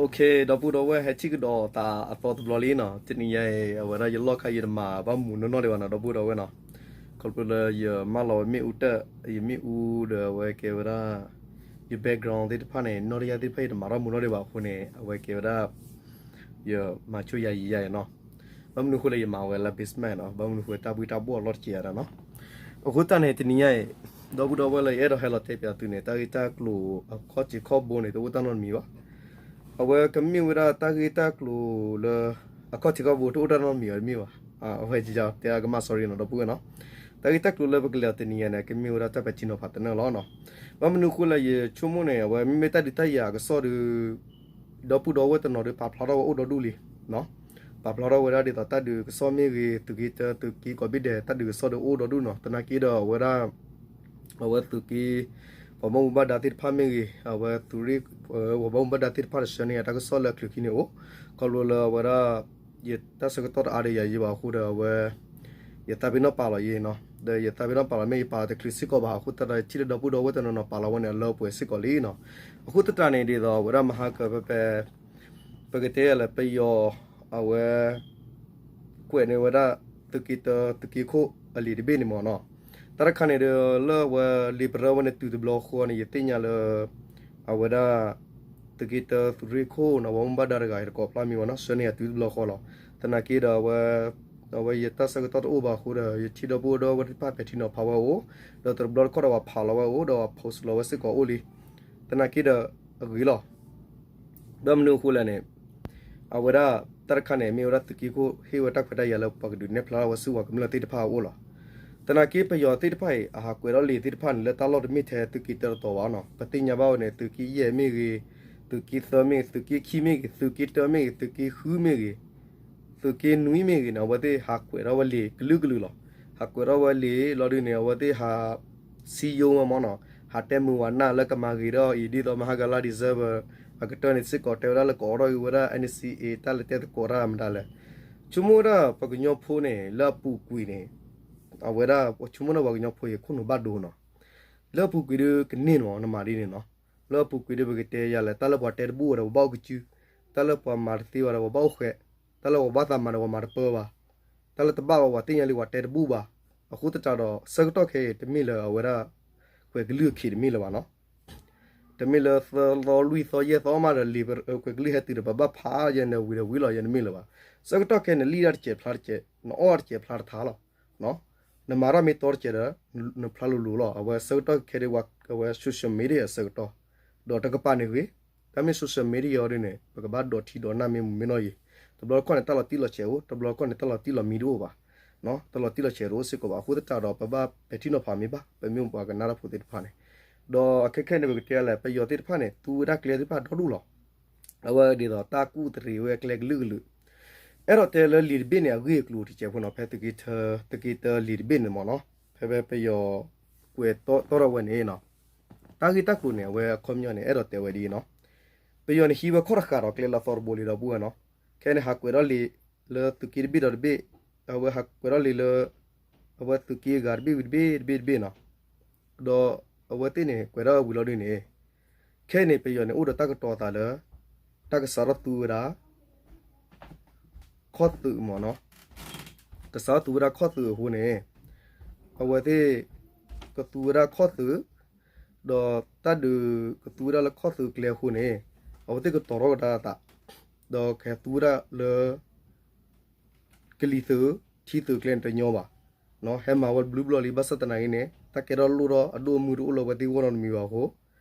ဒီပုၢ်ဒီဝဲၢ် ဟဲထံၣ်ကဒီးသးအသီတဘျီလံနီၤ. တနံၤညါအံၤ အဝဲဒၣ်ယလီၢ်ခါ ယတမၤဘၣ်မူးနီၢ်နီၢ်ဒံးဘၣ်နီၤ ဒီပုၢ်ဒီဝဲၢ်နီၤ. ခီဖျိလၢယမၢလီၤဝဲမ့ၣ်အူတၢၢ် ယမ့ၣ်အူဒီးအဝဲကဲဝဲဒၣ် ယ background သ့ၣ်တဖၣ်န့ၣ် နီၢ်တယၢ်သ့ၣ်တဖၣ် ယတမၤထီၣ်မူးနီၢ်ဒံးဘၣ်အဃိန့ၣ် အဝဲကဲဝဲဒၣ် ယမၤဆိယၤယံာ်ယါနီၤ. ဘၣ်မနုၤအဃိလဲၣ် ယမၤဝဲလၢ basement နီၤ, ဘၣ်မနုၤအဃိ တၢ်ဘှံးတၢ်ဘှီၣ်အလီၢ်တက့ၢ်ဧါနီၤ. အဃိသတးန့ၣ် တနံၤညါအံၤ ဒီပုၢ်ဒီဝဲၢ်လၢယအဲၣ်ဒိးဟဲလီၤတဲပၠးသုန့ၣ် တၢ်ဂ့ၢ်တၢ်ကျိၤအခီၣ်ထံးခီၣ်ဘိန့ၣ် တအိၣ်တၢ်နီတမံၤဘၣ်. အဝဲကမ့ၢ်ဝဲဒၣ်တၢ်ဂ့ၢ်တၢ်ကျိၤလၢ အခီၣ်ထံးခီၣ်ဘိ တအိၣ်တၢ်နီတမံၤအီၤတမ့ၢ်ဘၣ်. အဝဲကတဲအကမၣ် sorry နီၤ ဒီပုၢ်ဝဲၢ်နီၤ. တၢ်ဂ့ၢ်တၢ်ကျိၤလၢပကလဲၤအီၤတနံၤညါန့ၣ် ကမ့ၢ်ဝဲဒၣ်တၢ်ပဲာ်ထံနီၤဖးတနၢၣ်လီၤနီၤ. ဘၣ်မနုၤအဃိလဲၣ် ယဆိကမိၣ်န့ၣ် အဝဲမ့မ့ၢ်တၢ်ဒုးတၢ်ယၤအကစီၣ်ဒီး ဒီပုၢ်ဒီဝဲၢ်တနီၤဒီး ပာ်ဖျါထီၣ်ဝဲအိၣ်ဒီဒူၣ်လံ ပာ်ဖျါထီၣ်ဝဲဒၣ်ဒ်သိးတၢ်ဒုးကစီၣ်မ့ၢ်ဂ့ၤ သုးက့တၢ သုးက့ကိးဘ့ၣ်ဒဲး တၢ်ဒုးကစီၣ်ဒီးအိၣ်ဒီဒူၣ်နီၤ. သနာ်က့ဒီးအဝဲဒၣ် အဝဲသုးက့ ပှၤဘၣ်မူဘၣ်ဒါသ့ၣ်တဖၣ်မ့ၢ်ဂ့ၤ အဝဲသုးရ့ၣ် ပှၤဘၣ်မူဘၣ်ဒါသ့ၣ်တဖၣ်တဆၢန့ၢ်ယၤတၢ်ကစီၣ်လၢအချုးခံန့ၣ်အိၣ် ခီဖျိလၢအဝဲဒၣ် ယတၢ်ဆၢကတီၢ်တအါဒီးယၤယံာ်ဘၣ်အဃိဒီး အဝဲ ယသးပ့ၤနီၣ်ပာ်လီၤယံာ်နီၤ. ဒီးယသးပ့ၤနီၣ်ပာ်လီၤမ့ၢ်ယပာ်တချုးစ့ၢ်ကီးဘၣ် အဃိသတးဒီး ထံၣ်လၢဒီပုၢ်ဒီဝဲၢ်တနီၤနီၤပာ်လီၤဝဲန့ၣ် အလၢပှဲၤစ့ၢ်ကီးလံနီၤ. အဃိသတးန့ၣ်ဒ်သိး အဝဲဒၣ်မဟါကၢၤဖဲဖဲ ပကတဲယၤလၢပယီၤ အဝဲ ကွဲးန့ၢ်ဝဲဒၣ် သုးက့တၢ သုးက့ခိၣ်အလံာ်တဘ့ၣ်န့ၣ်မ့ၢ်နီၤ. တၢ်တခါန့ၣ်ဒီး လၢအဝဲလံာ်ပရၢဝဲန့ၣ်တုၤတဘျီဃီန့ၣ် ယသ့ၣ်ညါလၢ အဝဲဒၣ် သုးက့တၢ သုးရ့ၣ်ခိၣ်နီၤ ပှၤဘၣ်မူဘၣ်ဒါတဂၤ ယတကိးဖျါမံၤဘၣ်နီၤ ဆှၢန့ၢ်ယၤတုၤတဘျီဃီလီၤ. သနာ်က့ဒီး အဝဲ အဝဲယတၢ်ဆၢကတီၢ်တအိၣ်ဘၣ်အဃိဒီး ယထံၣ်ဒီပုၢ်ဒီဝဲၢ်သ့ၣ်တဖၣ်ပဲာ်ထံနီၤဖးဝဲအိၣ် ဒီးတဘျီတခီၣ်ဒီး ပှၤဖးလီၤဝဲအိၣ် ဒီးပှၤ post လီၤဝဲစ့ၢ်ကီးအိၣ်လံ. သနာ်က့ဒီး အဂ့ၤလီၤ. ဘၣ်မနုၤအဃိလဲၣ်န့ၣ် အဝဲဒၣ် တၢ်တခါန့ၣ် မ့ၢ်ဝဲဒၣ်သုးက့ခိၣ် ဟ့ၣ်ဝဲတၢ်ခွဲးတၢ်ယာ်လၢပှၤကဒုးနဲၣ်ဖျါထီၣ်ဝဲဆူပှၤကမျၢၢ်သ့ၣ်တဖၣ်အအိၣ်လီၤ. သနာ်က့ပယီၤသ့ၣ်တဖၣ်အံၤ အဟးကွဲးထီၣ်လံာ်သ့ၣ်တဖၣ်န့ၣ် လၢတၢ်လီၢ်တမ့ၢ်ထဲသုးက့တၢတတီၤဘၣ်နီၤ. ပသ့ၣ်ညါဘၣ်ဝဲန့ၣ် သုးက့ယဲၢ်မ့ၢ်ဂ့ၤ, သုးက့သၢမ့ၢ်ဂ့ၤ, သုးက့ခံမ့ၢ်ဂ့ၤ, သုးက့တၢမ့ၢ်ဂ့ၤ, သုးက့ဃုမ့ၢ်ဂ့ၤ, သုးက့နွံမ့ၢ်ဂ့ၤန့ၣ် အဝဲသ့ၣ်ဟးကွဲးထီၣ်ဝဲလံာ်ကလုာ်ကလုာ်လီၤ. ဟးကွဲးထီၣ်ဝဲလံာ်လီၤဒုးန့ၣ် အဝဲသ့ၣ်ဟး စည်းရုံးဝဲမ့ၢ်နီၤ, ဟးတဲမုာ်ဝဲနၢ်လၢကမၤဂ့ၤထီၣ်အံၤ ဒ်သိးမဟါကလါ December အကတၢၢ်န့ၣ်စ့ၢ်ကီး တဲဝဲဒၣ်လၢကအိးထီၣ်က့ၤဝဲဒၣ် NCA တၢ်လဲၤတဲသကိးတၢ်မတၤလဲၣ်. ဆိကမိၣ်ဝဲဒၣ်ပှၤကညီဖိန့ၣ် လၢအပူၤကွံာ်န့ၣ် အဝဲဒၣ် ဆိကမိၣ်ဝဲဒၣ်ပှၤကညီဖိအံၤ ခိၣ်နူာ်ဘၣ်ဒိနီၤ. လၢအပူၤကွံာ်ဒုးကန့ၢ်နီၤ နမၤဒ်န့ၣ်နီၤ. လၢအပူၤကွံာ်ဒုး ပကတဲယၤလဲၣ် တၢ်လၢပှၤတဲတဘူၣ်ဝဲဒီး ပှၤဘၣ်အိၣ်ကစု, တၢ်လၢပှၤမၤတသ့ဝဲဒီး ပှၤဘၣ်အိၣ်ဃဲး, တၢ်လၢပှၤဘၣ်သးမၤဒီး ပှၤမၤတပၢဘၣ် တၢ်လၢတဘၣ်ဝဲ ပှၤသ့ၣ်ညါလံ ပှၤတဲတဘူၣ်ဘၣ်. အဃိသတးဒီး ဆၢကတီၢ်ခဲအံၤ တမ့ၢ်လၢအဝဲဒၣ် ကွဲးကလုၢ်အခံတမ့ၢ်လၢၤဘၣ်နီၤ. တမ့ၢ်လၢသၢသီလွံၢ်သီယဲၢ်သီမးဒီး လံာ်ကွဲးကလုၢ်ဟဲတုၤဒီး ပဘၣ်ဖးယဲၢ်နဝံၤဒီးဝံၤလီၤ ယဲၢ်တမ့ၢ်လၢၤဘၣ်. ဆၢကတီၢ်ခဲအံၤ နလံၣ်ဒၣ်တစဲးဖျါတစဲး, နအီၣ်တစဲးဖျါတထါလီၤ. နမၤတၢ်မ့ၢ်တီတစဲးဒီး နဖျါလိၤလိၤလီၤ. အဝဲဆၢကတီၢ်ခဲအံၤဒုး အဝဲ social media အဆၢကတီၢ်, ဒီးတကပၤန့ၣ်ဂ့ၤ, တၢ်မ့ၢ် social media ဒ်န့ၣ် ပကဘၣ်ဒိးထံဒိးနၢ်မ့ၢ်မုာ်မ့ၢ်နီၢ်ယံၤ, တဘျီတခီၣ်န့ၣ် တၢ်လီၤတံၢ်လီၤဆဲးအိၣ်, တဘျီတခီၣ်န့ၣ် တၢ်လီၤတံၢ်လီၤမံတအိၣ်ဘၣ်, တၢ်လီၤတံၢ်လီၤဆဲးတအိၣ်စ့ၢ်ကီးဘၣ်. အဃိသတးဒီး ပဘၣ်ပဲာ်ထံနီၤဖးမ့ၢ်ဘၣ် ပမ့ၢ်ပှၤကနၣ်တၢ်ဖိသ့ၣ်တဖၣ်န့ၣ်, ဒီးအခဲခဲန့ၣ် ပကတဲလဲၣ် ပယီၤသ့ၣ်တဖၣ်န့ၣ် သူဝဲဒၣ်ကျဲသ့ၣ်တဖၣ်ဒီဒူၣ်လီၤ. အဝဲဒ်သိးတၢ်ကူၣ်တရံးဝဲကျဲကလုာ်ကလုာ်, အဲၣ်ဒိးတဲလၢလံာ်တဘ့ၣ်န့ၣ် အဂ့ၢ်အကျိၤတစဲးဖိနီၤ, ဖဲသုးက့တၢ သုးက့တၢလံာ်တဘ့ၣ်န့ၣ်မ့ၢ်နီၤ, ဖဲဖဲပယီၤကွဲးတီၣ်ထီၣ်ဝဲန့ၣ်နီၤ, တၢ်ဂ့ၢ်တၢ်ကျိၤန့ၣ် အဝဲအခီပညီန့ၣ် အဲၣ်ဒိးတဲဝဲဒ်အံၤနီၤ, ပယီၤန့ၣ်ဟံးဝဲခီၣ်တဃာ်ဒီးကျဲလၢအသီတဘိလံဒီပုၢ်ဝဲၢ်နီၤ, ခဲန့ၣ်ဟးကွဲးထီၣ်လံာ်လၢသုးက့တဘ့ၣ်ဒီးတဘ့ၣ်, အဝဲဟးကွဲးထီၣ်လံာ်လၢ အဝဲသုးက့အဂၤတဘ့ၣ်ဝံၤတဘ့ၣ်တဘ့ၣ်တဘ့ၣ်နီၤ, ဒီးအဝဲသ့ၣ်န့ၣ် ကွဲးထီၣ်ဝံၤလီၤဒုးန့ၣ်, ခဲအံၤန့ၣ် ပယီၤန့ၣ် အိၣ်ဒီးတၢ်ကတိၤသးလၢ တၢ်ကစးထီၣ်သူဝဲဒၣ် ခီၣ်သုးမ့ၢ်နီၤ, ကစးထီၣ်သူဝဲဒၣ်ခီၣ်သုးအဃိန့ၣ်, အဝဲသ့ၣ်ကသူဝဲဒၣ်ခီၣ်သုး, ဒီးတၢ်ဒုးကသူဝဲဒၣ်လၢခီၣ်သုးကျဲအဃိန့ၣ်, အဝဲသ့ၣ်ကတီၤထီၣ်ကဒါအသး, ဒီးကဟဲသူဝဲဒၣ်လၢ ကလံၤသုး ထံသုးကျဲန့ၣ်တညီဘၣ်, ဟဲမၤဝဲဘျုးဘျီလံ ဘၣ်ဆၣ်သနာ်က့န့ၣ် တၢ်ကဲထီၣ်လိၣ်ထီၣ်အဒိၣ်အမုၢ်တအိၣ်လၢအဝဲသ့ၣ်ဂီၢ်နီတမံၤဘၣ်အဃိ,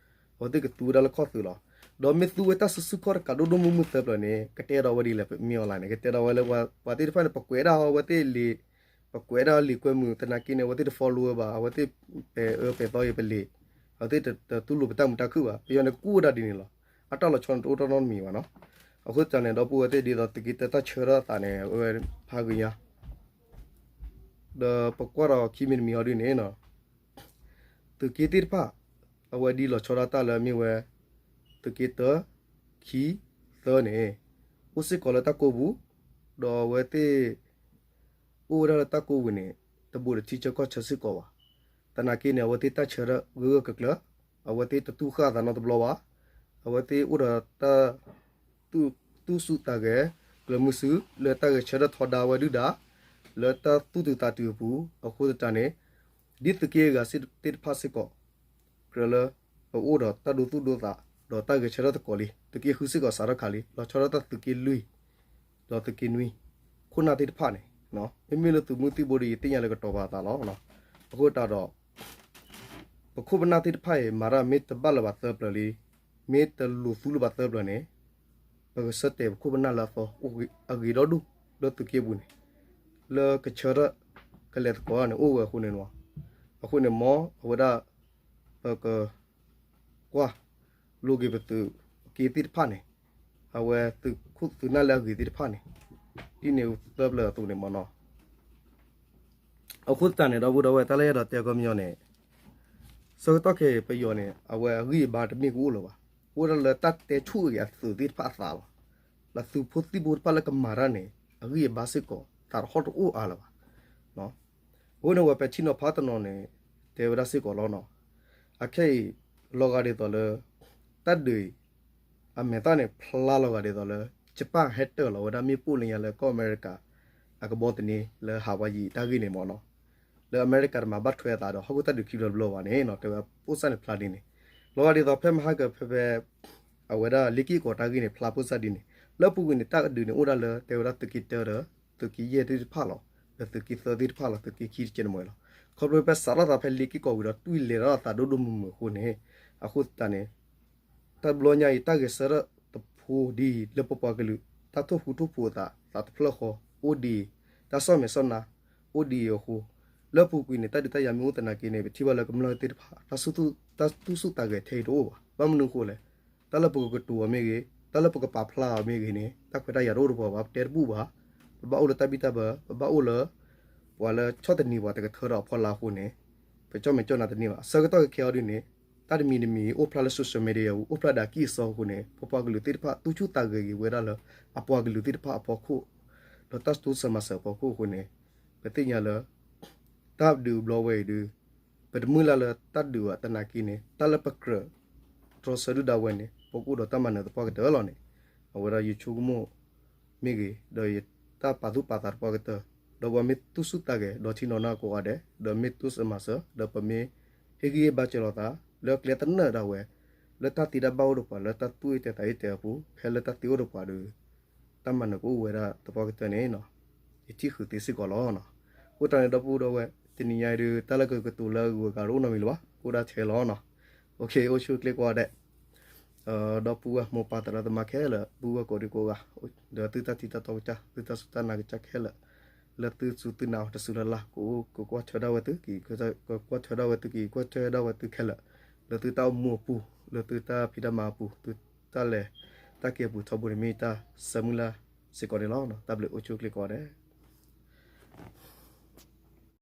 အဝဲသ့ၣ်ကသူဝဲဒၣ်လၢခီၣ်သုးလီၤ. ဒီးမ့ၢ်သူဝဲတၢ်စုဆူၣ်ခီၣ်တကးဒိၣ်ဒိၣ်မုၢ်မုၢ်သၢပျၢၤန့ၣ် ကတဲဒီးဝဲဒ်လဲၣ် ပမ့ၢ်အီၤလဲၣ်န့ၣ် ကတဲဒီးဝဲလၢပှၤသ့ၣ်တဖၣ်န့ၣ် ပကွဲးဒၣ်အီၤဝဲသ့ၣ်လံာ်, ပကွဲးဒၣ်အီၤလံာ်ကွဲမုာ် သနာ်က့န့ၣ် အဝဲသ့ၣ်တ follow ဝဲဘၣ်, အဝဲသ့ၣ်ပဲာ်အၢပဲာ်သီယပလံာ်, အဝဲသ့ၣ်တတူၢ်လိာ်ပတၢ်မုာ်တၢ်ခုၣ်ဘၣ်. ပယီၤန့ၣ် ကကူၣ်ဝဲဒၣ်ဒ်န့ၣ်လီၤ. အတၢ်လီၤဆီန့ၣ်တအိၣ်ထီၣ်နီတမံၤဘၣ်နီၤ. အဃိသတးန့ၣ် ဒီပုၢ်ဝဲၢ်သ့ၣ်ဒ်သိးသုးက့တၢ်တၢ်ဆၢထီၣ်အသးန့ၣ် အဝဲဖးဂ့ၤညါ ဒီးပကွၢ်ဒီးခံမံၤတမံၤအီၤဒ်န့ၣ်နီၤ, သုးက့သ့ၣ်တဖၣ် အဝဲဒ်လီၤဆီဒၣ်တၢ်လၢမ့ၢ်ဝဲ သုးက့တၢ ခံ သၢန့ၣ် အိၣ်စ့ၢ်ကီးလၢတၢ်ကိးပူၤ, ဒီးအဝဲသ့ၣ် အိၣ်ဝဲဒၣ်လၢတၢ်ကိးပူၤန့ၣ် တဘူးဒီးထံဆၢကီၢ်ဆၢစ့ၢ်ကီးဘၣ်. သနာ်က့န့ၣ် အဝဲသ့ၣ်တၢ်ဆၢထၢၣ်ဂၢၢ်ဂၢၢ်ကျၢၤကျၢၤ, အဝဲသ့ၣ်တတူၢ်ဃၣ်အသးနီတဘျီဘၣ်. အဝဲသ့ၣ်အိၣ်ဒီးတၢ် သူၣ်ဆူၣ်သးဂဲၤ ကျၢၤမုဆူ လၢတၢ်ဂဲၤဆၢထၢၣ်ထီဒါဝဲဒုၣ်ဒါ လၢတၢ်သူၣ်တုၤသးတုၤအပူၤ အဃိသတးန့ၣ် ဒ်သုးက့အဂၤသ့ၣ်တဖၣ်စ့ၢ်ကီး ကြၢးလၢ အအိၣ်ဒီးတၢ်ဒိသူၣ်ဒိသး ဒီးတၢ်ဂဲၤဆၢထၢၣ်သကိးလံ သုးက့ဃုစ့ၢ်ကီးစးထီၣ်ခါလံ လီၤဆီဒၣ်တၢ်သုးက့လွံၢ် ဒီးသုးက့နွံ ခိၣ်နၢ်သ့ၣ်တဖၣ်န့ၣ် မ့မ့ၢ်လၢသုးမုၢ်သံၣ်ဘိဒီး ယသ့ၣ်ညါလၢကတီၤပာ်အသးလီၤ. အဃိသတးဒီး ပခိၣ်ပနၢ်သ့ၣ်တဖၣ်အံၤ မၤတၢ်မ့ၢ်တဘၣ်လၢၤဘၣ်သၢပျၢၤလံ, မ့ၢ်တလိၤသူလၢၤဘၣ်သၢပျၢၤန့ၣ် ပကဆၢတဲာ်ပခိၣ်ပနၢ်လၢအသီ အဂ့ၤဒီဒူၣ်လၢသုးက့ပူၤန့ၣ် လၢကဆၢထၢၣ်ကလဲၤသကိးန့ၣ် အိၣ်ဝဲအဃိန့ၣ်လီၤ. အဃိန့ၣ် မ်အဝဲဒၣ် ပက ကွၢ်လိက့ၤပသုးက့သ့ၣ်တဖၣ်န့ၣ် အဝဲသုးခိၣ်သုးနၢ်လၢအဂ့ၤသ့ၣ်တဖၣ်န့ၣ် ဒ်န့ၣ်သၢပျၢၤအသိးန့ၣ်မ့ၢ်နီၤ. အဃိသတးန့ၣ် ဒီပုၢ်ဒီဝဲၢ် တၢ်လၢယအဲၣ်ဒိးတဲကီမညီန့ၣ် ဆၢကတီၢ်ခဲအံၤ ပယီၤန့ၣ် အဝဲအဂံၢ်အဘါတမ့ၢ်ကအိၣ်လၢၤဘၣ်. အိၣ်ဒၣ်လၢတၢ်တဲဆူၣ်အဂ့ၤအသုးသ့ၣ်တဖၣ်အသးလီၤ. လၢသုးဖိသံၣ်ဘိတဖၣ်လၢကမၤတၢ်န့ၣ် အဂံၢ်အဘါစ့ၢ်ကီး သးတဟီၣ်တအိၣ်အါလၢၤဘၣ်. အဃိန့ၣ် ဝဲပဲာ်ထံနီၤဖးတနီၤန့ၣ် တဲဝဲဒၣ်စ့ၢ်ကီးလီၤနီၤ. အခဲအံၤ လီၤဂာ်ဒ်သိးလၢ တၢ်ဒုးအံၤ အမဲာ်သၣ်န့ၣ် ဖျါလီၤဂာ်ဒ်သိးလၢ ယပၣ်ဟဲတၢၢ်လီၤဝဲဒၣ်မ့ၣ်ပိၢ်လၢညါလၢကီၢ်အမဲရကၤ အကဘီသန့လၢဟးဝါယံၤတၢ်ဂ့ၢ်န့ၣ်မ့ၢ်နီၤ. လၢအမဲရကၤတမၤဘၣ်ထွဲအသးဒီး ဟီၣ်ခိၣ်တၢ်ဒုးခံဘျီတဘျီဘၣ်န့ၣ်နီၤ တဲဝဲပိၢ်စၢ်န့ၣ်ဖျါဒ်န့ၣ် လီၤဂာ်ဒ်သိးဖဲမဟါကဖဲဖဲ အဝဲဒၣ်လ့ၣ်က့ၣ်ကီၤတၢ်ဂ့ၢ်န့ၣ် ဖျါပိၢ်စၢ်ဒ်န့ၣ် လၢအပူၤကွံာ်န့ၣ် တၢ်ဒုးန့ၣ်အိၣ်ဒၣ်လၢ တဲဝဲဒၣ်သုးက့တၢဒီး သုးက့ယဲၢ်သ့ၣ်တဖၣ်လီၤ. ဒီးသုးက့သၢသ့ၣ်တဖၣ်လီၤ. သုးက့ခံတကဲန့ၣ်မ့ၢ်လီၤ. ခီဖျိဖဲစးထီၣ်သးဖဲလ့ၣ်က့ၣ်ကီၤဝံၤဒီး တွံၢ်လဲၤထီၣ်သးဒိၣ်ဒိၣ်မုၢ်မုၢ်အဃိန့ၣ် အဃိသတးန့ၣ် တၢ်ဘျီညါအံၤ တၢ်ဂဲၤဆၢထၢၣ်တဖိဒ်အံၤ လၢပပှၤကလုာ် တၢ်ထိၣ်ဃူထိၣ်ဖိးအသး သးတဖျၢၣ်ဃီ အိၣ်ဒ်အံၤ, တၢ်ဆီၣ်မဲာ်ဆီၣ်နါ အိၣ်ဒ်အံၤအဃိ လၢအပူၤကွံာ်န့ၣ် တၢ်ဒုးတၢ်ယၤမ့ၢ်အိၣ်သနာ်က့န့ၣ် ပထံၣ်ဘၣ်လၢကမျၢၢ်သ့ၣ်တဖၣ် တၢ်သူၣ်ဆူၣ်သးဂဲၤထဲအံၤတအိၣ်ဘၣ်. ဘၣ်မနုၤအဃိလဲၣ်, တၢ်လၢပကကတိၤအီၤမ့ၢ်ဂ့ၤ, တၢ်လၢပကပာ်ဖျါအီၤမ့ၢ်ဂ့ၤန့ၣ် တၢ်ခွဲးတၢ်ယာ်တအိၣ်တပှီၤဘၣ်, ပတဲတဘူၣ်ဘၣ်. ပဘၣ်အိၣ်လၢတၢ်ဘံၣ်တၢ်ဘၢ, ပဘၣ်အိၣ်လၢ ပှၤလၢဆီၣ်သနံးပှၤတကထၢဒီးအဖီလာ်အဃိန့ၣ် ပကၠီၣ်မဲာ်ကၠီၣ်နါတန့ၢ်ဘၣ်. အဆၢကတီၢ်ခဲအံၤဒ်န့ၣ် တၢ်တမံၤတမံၤ အိၣ်ဖျါလၢ social media ပူၤ အိၣ်ဖျါဒၣ်အကံၢ်အစီအဃိန့ၣ် ပပှၤကလုာ်သ့ၣ်တဖၣ် သူၣ်ဆူၣ်သးဂဲၤက့ၤဝဲဒၣ်လၢ အပှၤကလုာ်သ့ၣ်တဖၣ်အဖီခိၣ် ဒီးတၢ်တိစၢၤမၤစၢၤအဖီခိၣ်အဃိန့ၣ် ပသ့ၣ်ညါလၢ တၢ်ဒုးဘျီဝဲအံၤဒုး ပတမုၢ်လၢ်လၢတၢ်ဒုးဘၣ်သနာ်က့န့ၣ် တၢ်လၢပကြၢးတြီဆၢဒုၣ်ဒါဝဲန့ၣ် ပကအိၣ်ဒီးတၢ်မၤနၢၤသပှၢ်ကတၢၢ်လီၤန့ၣ် အဝဲဒၣ်ယဆိကမိၣ်မ့ၢ်ဂ့ၤ, ဒီးယတၢ်ပာ်သူၣ်ပာ်သးသပှၢ်ကတၢၢ်, ဒီးပှၤမ့ၢ်သူၣ်ဆူၣ်သးဂဲၤ ဒီးထံနီၤနၢ်ကိးဂၤဒဲး, ဒီးမ့ၢ်တိစၢၤမၤစၢၤ, ဒီးပမ့ၢ်ဟ့ၣ်ဂံၢ်ဟ့ၣ်ဘါစၢၤလိာ်သး လၢကျဲသနၢၣ်ဒၣ်ဝဲ, လၢတၢ်သ့တၢ်ဘၣ်အိၣ်ဒီးပှၤ လၢတၢ်သူၣ်အ့ၣ်တဲသးအ့ၣ်တဲအပူၤ, ဖဲလၢတၢ်သ့အိၣ်ဒီးပှၤဒီး တၢ်မၤနၢၤကအိၣ်ဝဲဒၣ်သပှၢ်ကတၢၢ်န့ၣ် ယထံၣ်ဃုာ်သ့စ့ၢ်ကီးလီၤ. အဃိတၢ်န့ၣ် ဒီပုၢ်ဒီဝဲၢ် တနံၤညါအံၤဒုး တၢ်လၢကကတိၤလၢအဂုၤအဂၤတအိၣ်နီတမံၤလၢၤဘၣ်, ကအိၣ်ဒၣ်ထဲလီၤနီၤ. အိၣ်ဆူၣ်အိၣ်ချ့ကိးဂၤဒဲး ဒီပုၢ်ဝဲၢ်မိၢ်ပၢ်သရၣ်သမါခဲလၢာ် ပုၢ်ဝဲၢ်ကိးဒံကိးဂၤ, ဒီးသုတၢ်ထံၣ်တၢ်တီကစၢ် သုတၢ်စူၢ်တၢ်နာ်ကစၢ်ခဲလၢာ်, လၢသုစူၢ်သုနာ်အီၤတစူၢ်လၢ်လၢ် ကအိၣ်ကကွၢ်ထွဲဒၣ်ဝဲသုက့ၤ, ကကွၢ်ထွဲဒၣ်ဝဲသုက့ၤ, ကွၢ်ထွဲဒၣ်ဝဲသုခဲလၢာ်, လၢသုတၢ်အိၣ်မူအပူၤ, လၢသုတၢ်ဖံးတၢ်မၤအပူၤ, သုတၢ်လဲၤတၢ်က့ၤအပူၤထီဘိန့ၣ် မ့ၢ်တၢ်ဆၢမုၢ်လၢ်စ့ၢ်ကီးန့ၣ်လီၤ. တၢ်ဘျုးအိၣ်ဆူၣ်အိၣ်ချ့ကိးဂၤဒဲး.